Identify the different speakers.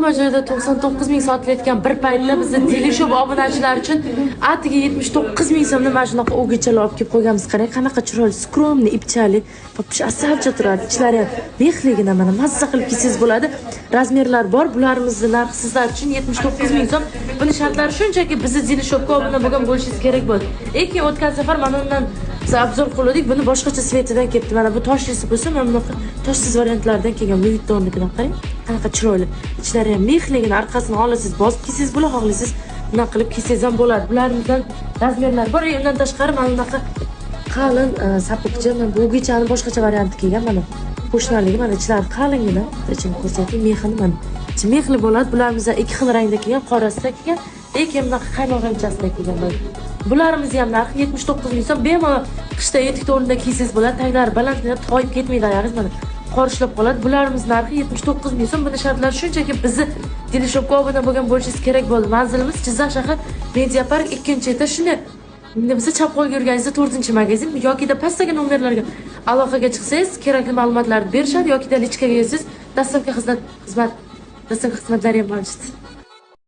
Speaker 1: Hamma joyda 99 ming sotilayotgan bir paytda bizni Delishop obunachilari uchun atigi 79 ming so'mda mana shunaqa o'gichalar olib kelib qo'yganmiz. Qarang, qanaqa chiroyli, скромный, ipchali, вообще asalcha turadi. Ichlari ham mexligina, mana mazza qilib kiysangiz bo'ladi. Размер lar bor. Bularimizni narxi sizlar uchun 79 ming so'm. Buni shartlari shunchaki bizni Delishopga obuna bo'lgan bo'lishingiz kerak bo'ladi. Lekin o'tgan safar mana undan biz обзор qildik. Buni boshqacha цвет idan kelibdi. Mana bu toshlisi bo'lsa, mana bunaqa toshsiz variantlardan kelgan. Louis Vuittonnikidan qarang, qanaqa chiroyli. Ichlari ham mexligini, orqasini xohlasangiz bosib kiysangiz bo'ladi, xohlasangiz bunaqa qilib kiysangiz ham bo'ladi. Bulardan размер lar bor. Undan tashqari mana bunaqa qalin сапог cha, mana bu o'gichani boshqacha varianti kelgan mana. Po'shnaligi, mana ichlari qalingina. Ichini ko'rsating, mexini mana. Ichi mexli bo'ladi. Bularimiz ikki xil rangda kelgan, qorasida kelgan, lekin bunaqa qaymoq rangchasida kelgan mana. Bularimizni ham narxi 79 ming so'm. Bemalol qishda etik o'rnida kiysangiz bo'ladi. Taglari balandgina, toyib ketmaydi oyog'ingiz, mana qor ushlab qoladi. Bularimiz narxi 79 ming so'm. Buni shartlari shunchaki bizni Delishopga obuna bo'lgan bo'lishingiz kerak bo'ldi. Manzilimiz Jizzax shahar, Media Park, ikkinchi этаж. Shunday biza chap qo'lga yurganingizda to'rtinchi magazin yokida pastdagi nomerlarga aloqaga chiqsangiz, kerakli ma'lumotlarni berishadi yokida личка ga yozsangiz, доставка xizmat xizmatlari ham mavjud.